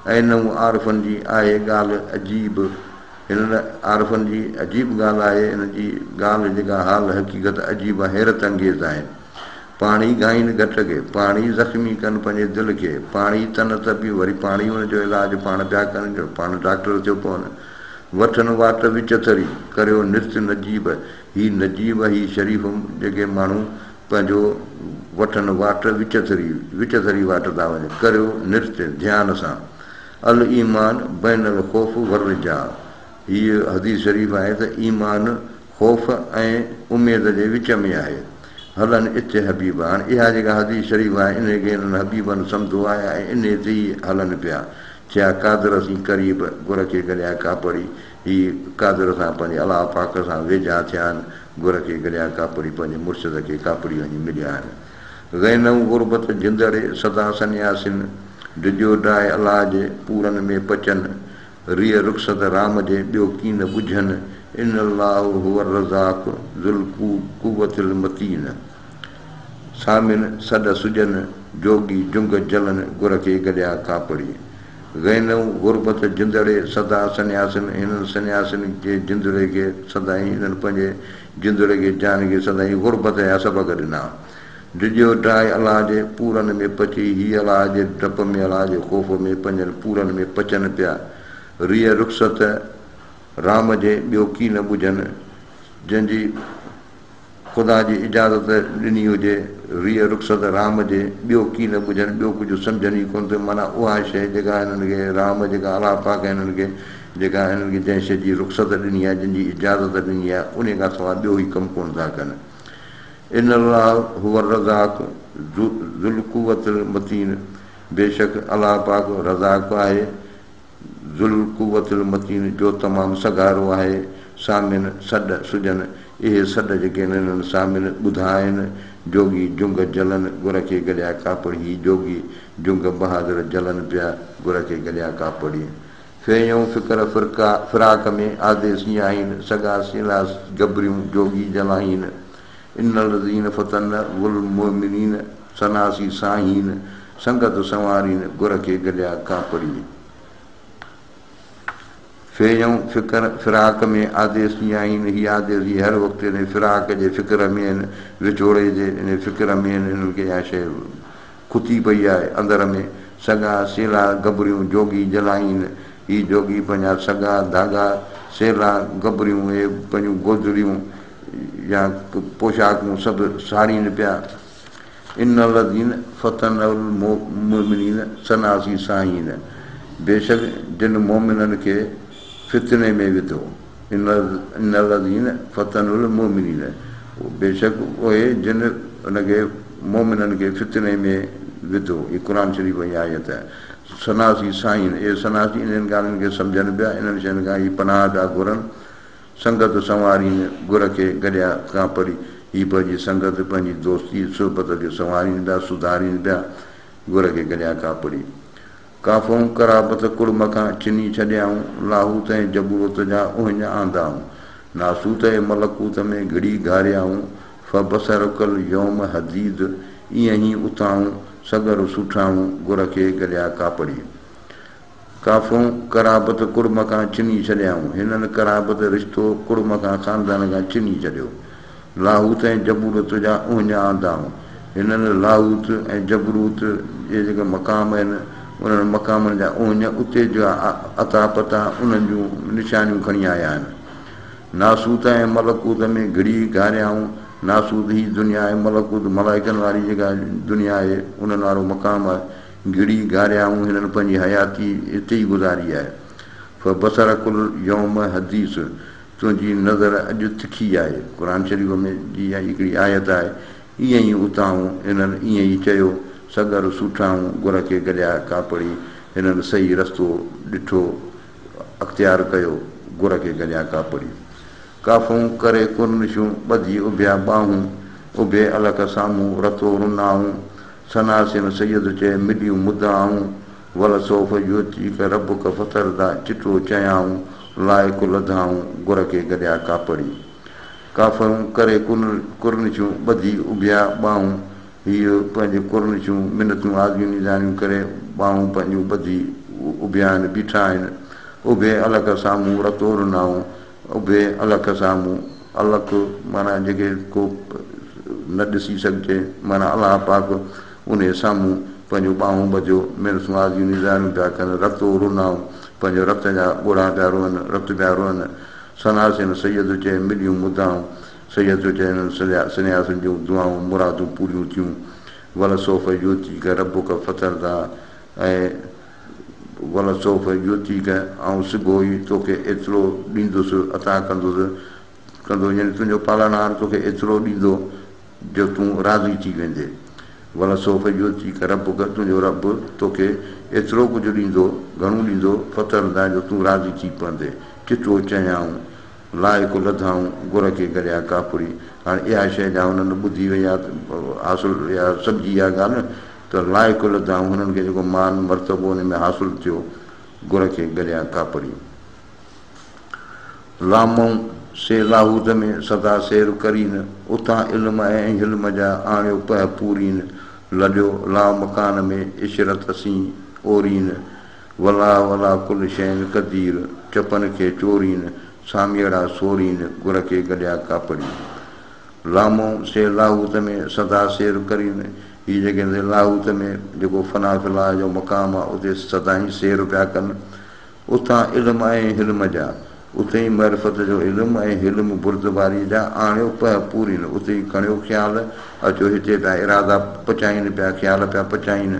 ۽ نئون عارفن جي آهي ڳالهه عجيب. هنن عارفن جي عجيب ڳالهه آهي، هنن جي ڳالهه جيڪا حال حقيقت عجيب ۽ حيرت انگيز آهي. پاڻ ئي گهائين گهٽ کي، پاڻ ئي زخمي ڪن پنهنجي دل کي، پاڻ ئي تن تپي وري پاڻ ئي ان جو علاج پاڻ پيا ڪن جو پاڻ ڊاڪٽر ٿيو پون. وٺن واٽ وچٿري، ڪريو نرت نجيب، هي نجيب هي شريف جيڪي ماڻهو پنهنجو وٺن واٽ وچٿري، وچٿري واٽ تان وڃن، ڪريو نرت ڌيان سان. الايمان بين الخوف والرجاء، هيء حديث شريف آهي ته ايمان خوف ۽ اميد جي وچ ۾ آهي. هلن اتي حبيب. هاڻ اها جيڪا حديث شريف آهي، انهي کي هنن حبيبن سمجهو آهي ۽ انهي تي ئي هلن پيا. ٿيا قادر سين قريب، گر کي گڏيا ڪاپڙي. هي قادر سان پنهنجي الله پاڪ سان ويجها ٿيا آهن، گر کي گڏيا ڪاپڙي پنهنجي مرشد کي ڪاپڙي وڃي مليا آهن. غينئون غربت جندڙي، سدا سنياسين، ڊڄو ڊاء الله جي، پورن ۾ پچن. ريء رخصت رام جي، ٻيو ڪين ٻجهن، ان الله هو الرزاق ذو القوة المتين. سامين سڏ سڄن، جوڳي جنگ جلن، گر کي گڏيا ڪاپڙي. غينئون غربت جندڙي، سدا سنياسين، هنن سنياسين جي جندڙي کي سدائين هنن پنهنجي جندڙي کي جان کي سدائين غربت جا سبق ڏنا. ڊڄيو ڊاء الله جي پورن ۾ پچي، هي الله جي ڊپ ۾ الله جي خوف ۾ پنهنجن پورن ۾ پچن پيا. ريء رخصت رام جي ٻيو ڪي نه ٻجهن، جنهن جي خدا جي اجازت ڏني هجي. ريء رخصت رام جي ٻيو ڪي نه ٻجهن، ٻيو ڪجهه سمجهن ئي ڪونه ته معنيٰ اها شيء جيڪا هنن کي رام جيڪا الله پاڪ هنن کي جيڪا هنن کي جنهن شيء جي رخصت ڏني آهي، جنهن جي اجازت ڏني آهي، انهي کان سواء ٻيو هي ڪم ڪونه ٿا ڪن. ان الله هو الرزاق ذو القوة المتين بيشڪ الله پاڪ رزاق آهي، ذو القوة المتين جو تمام سگهارو آهي، سامين سڏ سجن، اهي سڏ جيڪي آهن انهن سامين ٻڌا آهن، جوڳي جنگ جلن گر کي گڏيا ڪاپڙ هي جوڳي جنگ بهادر جلن پيا گر کي گڏيا ڪاپڙي. ڦيريون فڪر فرقا فراق ۾ آديسي آهين، سڳا سيلا گبريون جوڳي جلاهين. ان الذين فتنوا المؤمنين سناسي ساهين، سنگت سنوارين گر کي گڏيا ڪاپڙي. ڦيريون فڪر فراق ۾ آديسي آهين، هي آديسي هر وقت انهي فراق جي فڪر ۾ آهن، وڇوڙي جي انهي فڪر ۾ آهن، انهن کي اها شيء کتي پئي آهي اندر ۾، سڳا، سيلا، گبريون جوڳي جلائين، هي جوڳي پنهنجا سڳا، ڌاڳا، سيلا، گبريون اهي پنهنجون گودڙيون يا پوشاڪون سڀ ساڙين پيا. ان الذين فتنوا المؤمنين سناسي ساهين، بيشڪ جن مؤمنن کي فتني ۾ وڌو. ان الذين فتنوا المؤمنين بيشڪ اهي جن ان کي مؤمنن کي فتني ۾ وڌو. هي قرآن شريف جي آيت آهي. سناسي سائين، اهي سناسي انهن ڳالهين کي سمجهن پيا، انهن شين کان هي پناهه پيا گهرن. سنگت سنوارين، گر کي گڏيا ڪان پڙي. هي پنهنجي سنگت، پنهنجي دوستي، صحبت کي سنوارين پيا، سڌارين پيا، گر کي گڏيا ڪان پڙي. ڪافئون قرابت ڪڙم کان ڇني ڇڏيائون، لاهوت ۽ جبروت جا اهڃ آندائون. ناسوت ۽ ملڪوت ۾ گهڙي گهاريائون، فبصرک اليوم حديد، ايئن هي اتائون، سڳر سوٺائون، گر کي گڏيا ڪاپڙي. ڪافئون قرابت ڪڙم کان ڇني ڇڏيائون، هنن قرابت رشتو ڪڙم کان خاندان کان ڇني ڇڏيو. لاهوت ۽ جبروت جا اهڃ آندائون. هنن لاهوت ۽ جبروت جي جيڪي مقام آهن، انهن مقامن جا اهڃ، اتي جا اتا پتا، انهن جون نشانيون کڻي آيا آهن. ناسوت ۽ ملڪوت ۾ گهڙي گهاريائون. ناسوت هي دنيا ۽ ملڪوت ملائڪن واري جيڪا دنيا آهي، انهن وارو مقام آهي. گهڙي گهاريائون. هنن پنهنجي حياتي اتي ئي گذاري آهي. فبصرک اليوم حديث، تنهنجي نظر اڄ تکي آهي. قرآن شريف ۾ جي اها هڪڙي آيت آهي. ائين ئي اتاهون، هنن ائين ئي چيو، سڳر سوٺاهون، گر کي گڏيا ڪاپڙي، هنن صحيح رستو ڏٺو، اختيار ڪيو، گر کي گڏيا ڪاپڙي. ڪافون ڪري ڪرنشون، ٻڌي اڀيا ٻانهون، اڀي الک سامهون، رتو رنائون، سناسين سيد چئي، مليون مدعائون، ولسوف يعطيک ربک فترضيٰ، چٽو چيائون، لائق لڌائون، گر کي گڏيا ڪاپڙي. ڪافرون ڪري ڪرنشون ٻڌي اڀيا ٻانهون، هيء پنهنجي ڪرنشون، منتون آزيون نيزانيون ڪري ٻانهون پنهنجون ٻڌي اڀيا آهن، بيٺا آهن. اڀي الک سامهون رتو رنائون، اڀي الک سامهون، الک معنيٰ جيڪي ڪو نه ڏسي سگهجي، معنيٰ الله پاڪ انهيء سامهون پنهنجون ٻانهون ٻڌيو، منتون آزيون نيزانيون پيا ڪن، رتو رنائون، پنهنجو رت جا ڳوڙها پيا روئن، رت پيا روئن. سناسين سيد چئي مليون مدعائون، سيد چئي انهن سنياسين جون دعائون مرادون پوريون ٿيون. ولسوف يعطيک ربک فترضيٰ ۽ ولسوف يعطيک آئون سگهو ئي توکي ايترو ڏيندس، عطا ڪندس، ڪندو يعني تنهنجو پالڻهار توکي ايترو ڏيندو. جو تون راضي ٿي ويندين. ولسوف يعطيک ربک تنهنجو رب توکي ايترو ڪجهه ڏيندو، گهڻو ڏيندو، فترضيٰ جو تون راضي ٿي پوندين. چٽو چيائون، لائق لڌائون، گر کي گڏيا ڪاپڙي. هاڻي اها شيء جا هنن ٻڌي وئي آهي حاصل اها سمجهي اها ڳالهه ته لائق لڌائون هنن کي جيڪو مان مرتبو ان ۾ حاصل ٿيو، گر کي گڏيا ڪاپڙي. لامون سي لاهوت ۾ سدا سير ڪرين، اتان علم ۽ حلم جا آڻيو پهه پورين، لڏيو لا مڪان ۾ عشرت سين اورين، والله عليٰ ڪل شيء قدير، چپن کي چورين، ساميئڙا سورين، گر کي گڏيا ڪاپڙي. لامون سي لاهوت ۾ سدا سير ڪرين، هي جيڪي لاهوت ۾ جيڪو فنا في الله جو مقام آ، اتي سدائين سير پيا ڪن. اتان علم ۽ حلم جا، اتي ئي معرفت جو علم ۽ حلم بردباريء جا آڻيو پهه پورين، اتي ئي کڻيو خيال، اچو هتي پيا ارادا پچائين پيا خيال پيا پچائين.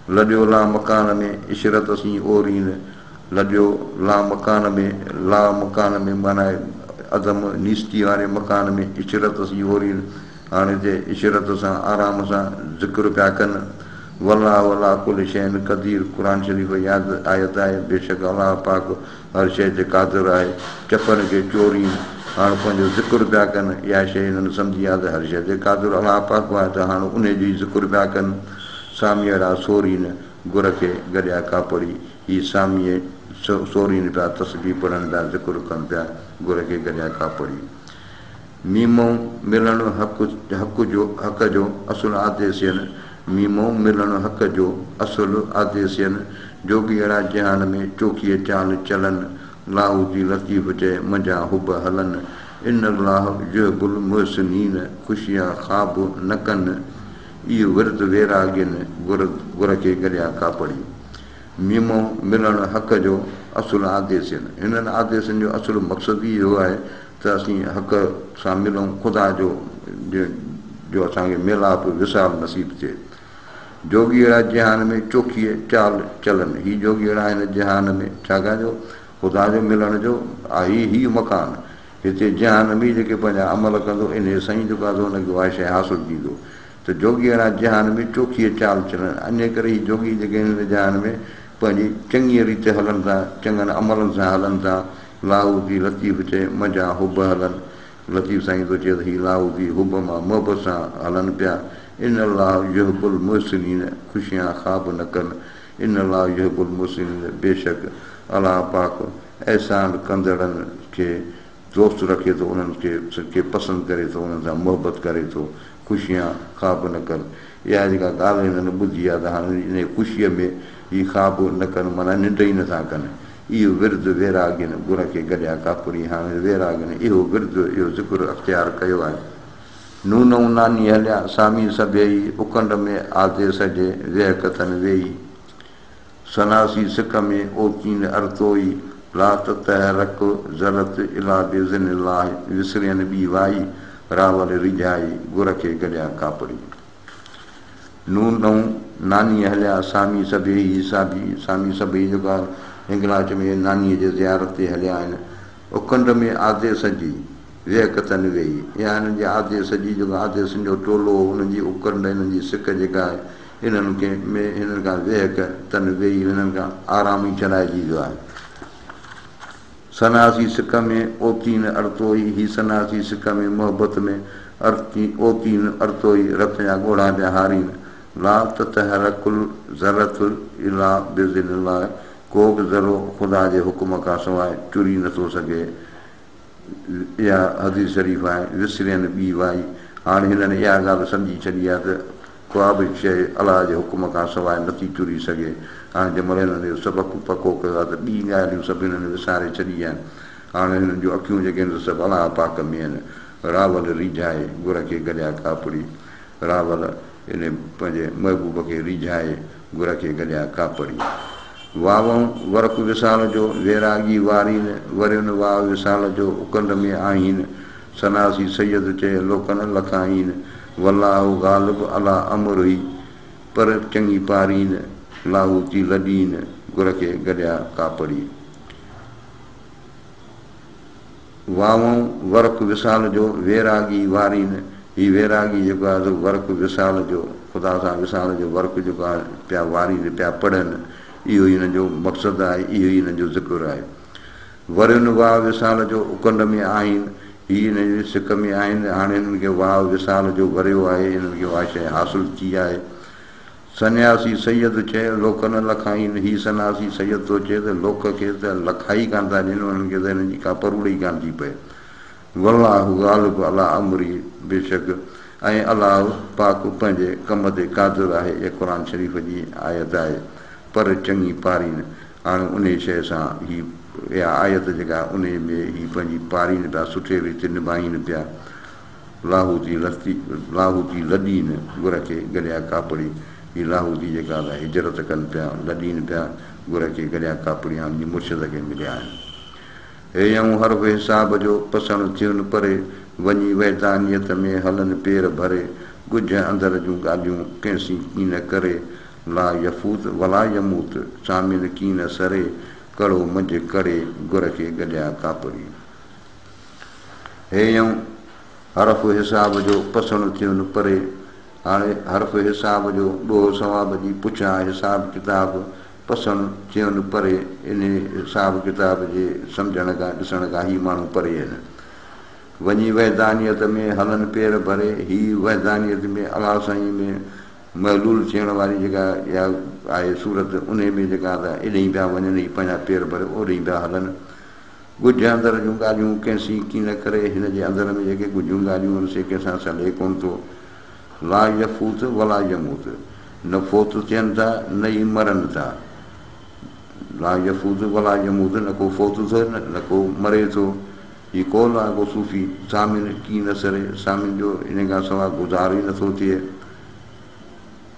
لڏيو لا مڪان ۾ عشرت سين اورين، لڏيو لا مڪان ۾، لا مڪان ۾ معنيٰ عدم نيستي واري مڪان ۾ عشرت سين اورين، هاڻ هتي عشرت سان آرام سان ذڪر پيا ڪن. والله علی کل شيء قدير قرآن شريف جي آيت آهي بيشڪ الله پاڪ هر شيء تي قادر آهي. چپن کي چورين هاڻ پنهنجو ذڪر پيا ڪن. اها شيء هنن سمجهي آ ته هر شيء تي قادر الله پاڪ آهي ته هاڻ انهي جو ئي ذڪر پيا ڪن. ساميئڙا سورين گر کي گڏيا ڪاپڙي. هي ساميء سورين پيا تسبيح پڙهن پيا ذڪر ڪن پيا گر کي گڏيا ڪاپڙي. ميمون ملڻ حق حق جو حق جو اصل آديسين ميمون ملڻ حق جو اصل آديسين جوڳيئڙا جهان ۾ چوکيء چال چلن لاهوتي لطيف چئي منجهان حب هلن ان الله يحب المحسنين خوشيان خواب نه ڪن اي ورد ويراڳين گر گر کي گڏيا ڪاپڙي. ميمون ملڻ حق جو اصل آديسين هنن آديسين جو اصل مقصد ئي اهو آهي ته اسين حق سان ملون، خدا جو جو اسان کي ميلاپ وصال نصيب ٿئي. جوڳيئڙا جهان ۾ چوکيء چال چلن. هي جوڳيئڙا هن جهان ۾، ڇاڪاڻ جو خدا جو ملڻ جو آهي هي مڪان. هتي جهان ۾ ئي جيڪي پنهنجا عمل ڪندو، انهيء سان ئي جيڪو آهي سو ان کي اها شيء حاصل ٿيندو. ته جوڳيئڙا جهان ۾ چوکيء چال چلن. انهيء ڪري هي جوڳي جيڪي هن جهان ۾ پنهنجي چڱيء ريت هلن ٿا، چڱن عملن سان هلن ٿا، لاهوتي لطيف چئي، منجهان حب هلن. لطيف سائين ٿو چئي ته هي لاهوتي حب مان محبت سان هلن پيا. ان الله يحب المحسنين خوشيان خواب نه ڪن. ان الله يحب المحسنين بيشڪ الله پاڪ احسان ڪندڙن کي دوست رکي ٿو، انهن کي پسند ڪري ٿو، انهن سان محبت ڪري ٿو. خوشيان خواب نه ڪن. اها جيڪا ڳالهه هنن ٻڌي آهي ته هاڻي انهيء خوشيء ۾ هي خواب نه ڪن معنيٰ ننڊ ئي نه ٿا ڪن. اهو ورد ويراڳين گر کي گڏيا ڪاپڙي هاڻي ويراڳين اهو ورد اهو ذڪر اختيار ڪيو آهي. نونئون ناني هليا سامي سڀيئي اڪنڊ ۾ آديس جي ويهڪ تن ويئي. سناسي سڪ ۾ اوتين ارتوئي لا تتحرڪ ذرت الا باذن الله وسرين ٻي وائي راول ريجهائي گر کي گڏيا ڪاپڙي. نون نئون نانيء هليا، سامي سڀيئي حسابي، سامي سڀيئي جيڪا هنگلاچ ۾ نانيء جي زيارت تي هليا آهن. اکنڊ ۾ آديس جي ويهڪ تن ويئي. اها هنن جي آديس جي جيڪو آديسن جو ٽولو هو، انهن جي اکنڊ، انهن جي سڪ جيڪا آهي، انهن کي ۾ هنن کان ويهڪ تن ويئي، هنن کان آرام ئي ڇڏائجي ويو آهي. سناسي سڪ ۾ اوتين ارتوئي، هي سناسي سڪ ۾ محبت ۾ اوتين ارتوئي، رت جا ڳوڙها پيا هارين. لا تتحرڪ الذرة الا باذن الله، ڪو به ذرو خدا جي حڪم کان سواء چري نٿو سگهي. اها حديث شريف آهي، وسرين ٻي وائي. هاڻ هنن اها ڳالهه سمجهي ڇڏي آهي ته ڪا به شيء الله جي حڪم کان سواء نٿي چري سگهي. هاڻي جنهن مهل هنن اهو سبق پڪو ڪيو آهي ته ٻي ڳالهيون سڀ هنن وساري ڇڏي آهن. هاڻي هنن جون اکيون جيڪي آهن سي سڀ الله پاڪ ۾ آهن. راول ريجهائي گر کي گڏيا ڪاپڙي. راول ان پنهنجي محبوب کي ريجهائي گر کي گڏيا ڪاپڙي. واون ورق وصال جو ويراڳي وارين، ورين واء وصال جو اڪنڊ ۾ آهين. سناسي سيد چئي لوڪن لکائين، والله غالب علي امره پر چڱي پارين، لاهوتي لڏين، گر کي گڏيا ڪاپڙي. واون ورق وصال جو ويراڳي وارين، هي ويراڳي جيڪو آهي سو ورق وصال جو، خدا سان وصال جو ورق جيڪو آهي پيا وارين پيا پڙهن، اهو ئي هنن جو مقصد آهي، اهو ئي هنن جو ذڪر آهي. ورين واء وصال جو اڪنڊ ۾ آهين، هي هن جي سڪ ۾ آهن، هاڻي هنن کي واء وصال جو وريو آهي، هنن کي اها شيء حاصل ٿي آهي. سنياسي سيد چئي، لوڪ نه لکائين، هي سناسي سيد ٿو چئي ته لوڪ کي ته لکائي ڪانه ٿا ڏين، انهن کي ته هنن جي ڪا پروڙ ئي ڪانه ٿي پئي. والله غالب علي امره بيشڪ ۽ الله پاڪ پنهنجي ڪم تي قادر آهي اها قرآن شريف جي آيت آهي پر چڱي پارين هاڻي انهي شيء سان هي اها آيت جيڪا انهي ۾ هي پنهنجي پارين پيا سٺي ريت نڀائين پيا لاهوتي لستي لاهوتي لڏين گر کي گڏيا ڪاپڙي هي لاهوتي جيڪا هجرت ڪن پيا لڏين پيا گر کي گڏيا ڪاپڙي هاڻي جي مرشد کي مليا آهن. هيئون حرف حساب جو پسڻ ٿين پري، وڃي وحدانيت ۾ هلن پير ڀري، ڳجهه اندر جون ڳالهيون ڪنهن سين ڪين ڪري، لا يفوت ولا يموت سامين ڪين سري، ڪڙو منجهه ڪڙي گر کي گڏيا ڪاپڙي. هيئون حرف حساب جو پسڻ ٿين پري، هاڻي حرف حساب جو ڏوهه ثواب جي پڇا حساب ڪتاب پسڻ ٿين پري، انهي حساب ڪتاب جي سمجهڻ کان ڏسڻ کان هي ماڻهو پري آهن. وڃي وحدانيت ۾ هلن پير ڀري، هي وحدانيت ۾ الله سائين ۾ محلول ٿيڻ واري جيڪا اها آهي صورت انهي ۾ جيڪا ته ايڏهين پيا وڃن هي پنهنجا پير ڀري اوڏهين پيا هلن. ڳجهه اندر جون ڳالهيون ڪنهن سين ڪين ڪري، هن جي اندر ۾ جيڪي ڳجهيون ڳالهيون آهن سي ڪنهن سان سلي ڪونه ٿو. لا يفوت ولا يموت، نه فوت ٿين ٿا نه ئي مرن ٿا. لا يفوت ولا يموت، نه ڪو فوت ٿو نه ڪو مري ٿو. هي قول آهي ڪو صوفي سامين ڪي نه سري، سامين جو انهي کان سواء گذار ئي نٿو ٿئي.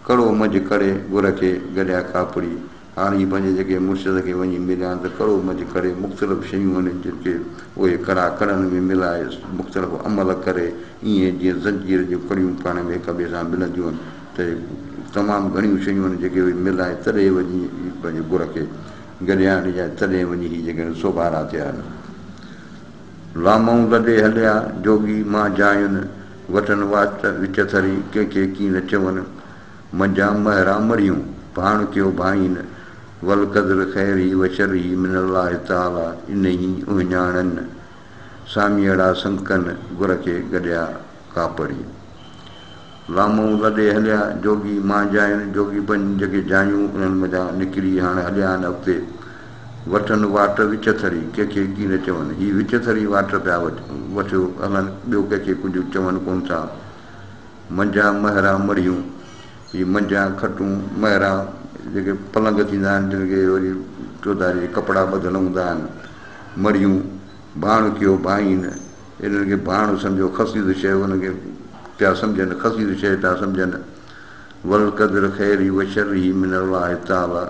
ڪڙو منجهه ڪڙي گر کي گڏيا ڪاپڙي. هاڻ هي پنهنجي جيڪي مرشد کي وڃي مليا آهن ته ڪڙو منجهه ڪڙي مختلف شيون آهن جن کي اهي ڪڙا ڪڙن ۾ ملائي مختلف عمل ڪري ائين جيئن زنجير جون ڪڙيون پاڻ ۾ هڪ ٻئي سان ملنديون آهن ته تمام گهڻيون شيون آهن جيڪي اهي ملائي تڏهن وڃي پنهنجي گر کي گڏيا آهن يا تڏهن وڃي هي جيڪي سوڀارا ٿيا آهن. لامئون لڏي هليا جوڳي مان جاين وٺن واٽ وچ ٿري ڪنهن کي ڪين چون. منجهان مهرا مڙهيون، ڀاڻ ڪيو ڀائين، والقدر خيره و شره من الله تعالي انهي اهڃاڻن، ساميئڙا سنڪن، گر کي گڏيا ڪاپڙي. لامئون لڏي هليا، جوڳي مان جاين، جوڳي پنهنجون جيڪي جايون انهن منجهان نڪري هاڻ هليا آهن اڳتي. وٺن واٽ وچ ٿري، ڪنهن کي ڪين چون. هي وچ ٿري واٽ پيا وٺيو هلن، ٻيو ڪنهن کي ڪجهه چون ڪونه ٿا. منجهان مهرا مڙهيون، هي منجهان کٽون، مهرا جيڪي پلنگ ٿيندا آهن، جن کي وري چوڌاري ڪپڙا ٻڌل هوندا آهن، مڙهيون، ڀاڻ ڪيو ڀائين، انهن کي ڀاڻ سمجهو خسيس شيء انهن کي پيا سمجهن، خسيس شيء پيا سمجهن. والقدر خيره وشره من الله تعالي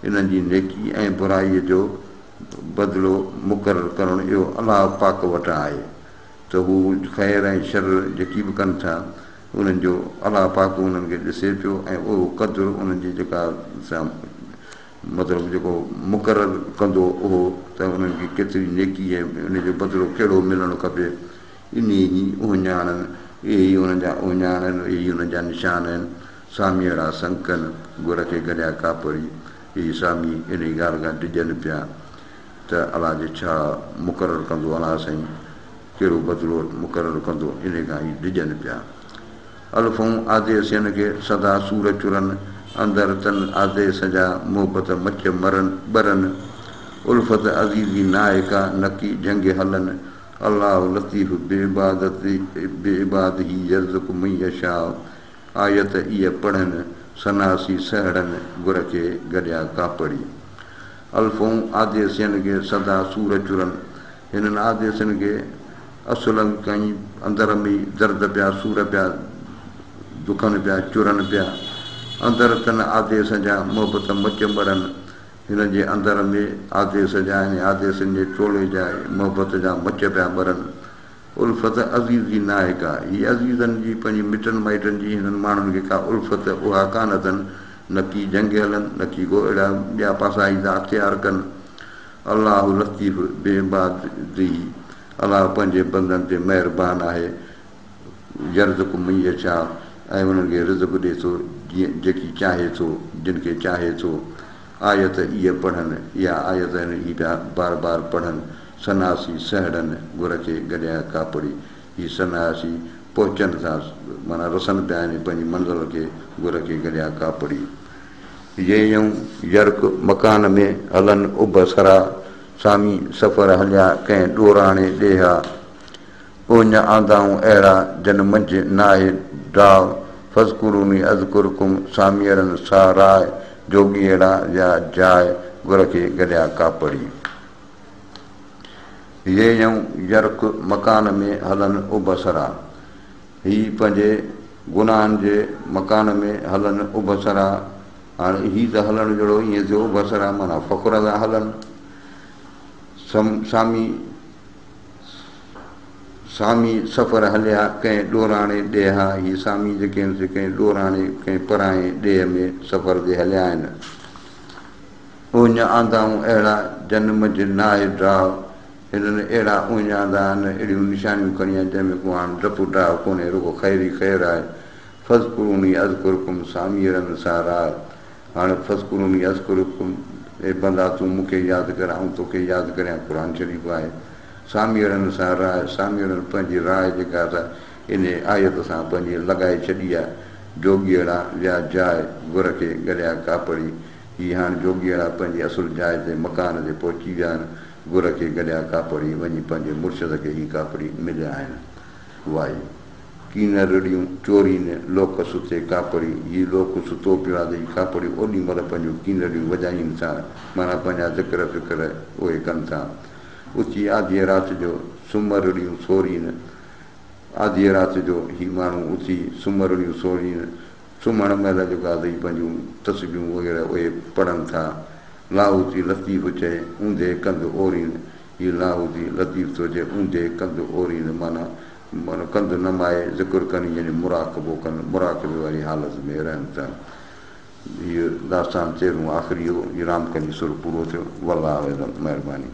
انهن جي نيڪي ۽ برائيء جو بدلو مقرر ڪرڻ اهو الله پاڪ وٽان آهي. ته هو خير ۽ شر جيڪي به ڪن ٿا انهن جو الله پاڪ انهن کي ڏسي پيو ۽ اهو قدر انهن جي جيڪا سان مطلب جيڪو مقرر ڪندو اهو ته انهن کي ڪيتري نيڪي ۽ ان جو بدلو ڪهڙو ملڻ کپي انهي ئي اهڃاڻن اهي ئي انهن جا اهڃاڻ آهن اهي ئي انهن جا نشان آهن ساميئڙا سنڪن گر کي گڏيا ڪاپڙي اهي سامي انهي ڳالهه کان ڊڄن پيا ته الله جي ڇا مقرر ڪندو، الله سائين ڪهڙو بدلو مقرر ڪندو، انهي کان هي ڊڄن پيا. الفئون آديسين کي سدا سور چرن، اندر تن آديس جا محبت مچ مرن ٻرن. الفت عزيزي ناهي ڪا، نڪي جهنگ هلن. الله لطيف بعباده يرزق من يشاء آيت ايء پڙهن، سناسي سهڙن، گر کي گڏيا ڪاپڙي. الفئون آديسين کي سدا سور چرن. هنن آديسين کي اصل ڪئين اندر ۾ ئي درد پيا، سور پيا دکن پيا، چرن پيا. اندر تن آديس جا محبت مچ مرن. هنن جي اندر ۾ آديس جا يعني آديسين جي ٽولي جا محبت جا مچ پيا ٻرن. الفت عزيزي ناهي ڪا. هي عزيزن جي پنهنجي مٽن مائٽن جي هنن ماڻهن کي ڪا الفت اها ڪانه اٿن، نڪي جنگ هلن، نڪي ڪو اهڙا ٻيا پاسا هي ٿا اختيار ڪن. الله لطيف بعباده الله پنهنجي بندن تي مهربان آهي. يرزق من يشاء ۽ انهن کي رزق ڏئي ٿو جيئن جيڪي چاهي ٿو جن کي چاهي ٿو. آيت ايء پڙهن، اها آيت هن هي پيا بار بار پڙهن، سناسي سهڙن گر کي گڏيا ڪاپڙي. هي سناسي پهچن ٿا معنيٰ رسن پيا يعني پنهنجي منزل کي گر کي گڏيا ڪاپڙي. ييئون يرڪ مڪان ۾ هلن اڀ سرا، سامي سفر هليا ڪنهن ڏوراڻي ڏيها. اڃ آندائون اهڙا جن منجهه ناهي ڊاء، فاذڪروني اذڪرڪم ساميئڙن سا راء، جوڳيئڙا ويا جاء گر کي گڏيا ڪاپڙي. ييئون يرڪ مڪان ۾ هلن اڀ سرا. هي پنهنجي گناهن جي مڪان ۾ هلن اڀ سرا. هاڻي هي ته هلڻ جهڙو ائين ٿيو اڀ سرا معنيٰ فخر سان هلن. سامي سامي سفر هليا ڪنهن ڏوراڻي ڏيها. هي سامي جيڪي آهن سي ڪنهن ڏوراڻي ڪنهن پرائين ڏيهه ۾ سفر تي هليا آهن. اڃ آندائون اهڙا جن منجهه ناهي ڊاء. هنن اهڙا اڃ آندا آهن، اهڙيون نشانيون کڻي آيا جنهن ۾ ڪو هاڻ ڊپ ڊاء ڪونهي، رڳو خير ئي خير آهي. فاذڪروني اذڪرڪم ساميئڙن سا راء. هاڻ فاذڪروني اذڪرڪم اي بندا تون مون کي ياد ڪر آئون توکي ياد ڪريان قرآن شريف آهي. ساميئڙن سان راء، ساميئڙن پنهنجي راء جيڪا سا انهيء آيت سان پنهنجي لڳائي ڇڏي آهي. جوڳيئڙا ويا جاء گر کي گڏيا ڪاپڙي. هي هاڻ جوڳيئڙا پنهنجي اصل جاء تي مڪان تي پهچي ويا آهن. گر کي گڏيا ڪاپڙي وڃي پنهنجي مرشد کي هي ڪاپڙي مليا آهن. وائي. ڪين رڙيون چورين، لوڪ ستي ڪاپڙي، هي لوڪ ستو پيو آهي ته هي ڪاپڙي اوڏي مهل پنهنجون ڪين رڙيون وڄائين ٿا، معنيٰ پنهنجا ذڪر فڪر اهي ڪن ٿا. اٿي آڌيء رات جو سم رڙيون سورين، آڌيء رات جو هي ماڻهو اٿي سم رڙيون سورين، سمهڻ مهل جيڪو آهي ته هي پنهنجون تسبيحون وغيره اهي پڙهن ٿا. لاهوتي لطيف چئي، اونڌي ڪنڌ اورين، هي لاهوتي لطيف ٿو چئي، اونڌي ڪنڌ اورين معنيٰ معنيٰ ڪنڌ نمائي ذڪر ڪن يعني مراقبو ڪن، مراقبي واري حالت ۾ رهن ٿا. هيء داستان تيرهون آخري هو. هي رامڪلي سر پورو ٿيو. والله اعلم. مهرباني.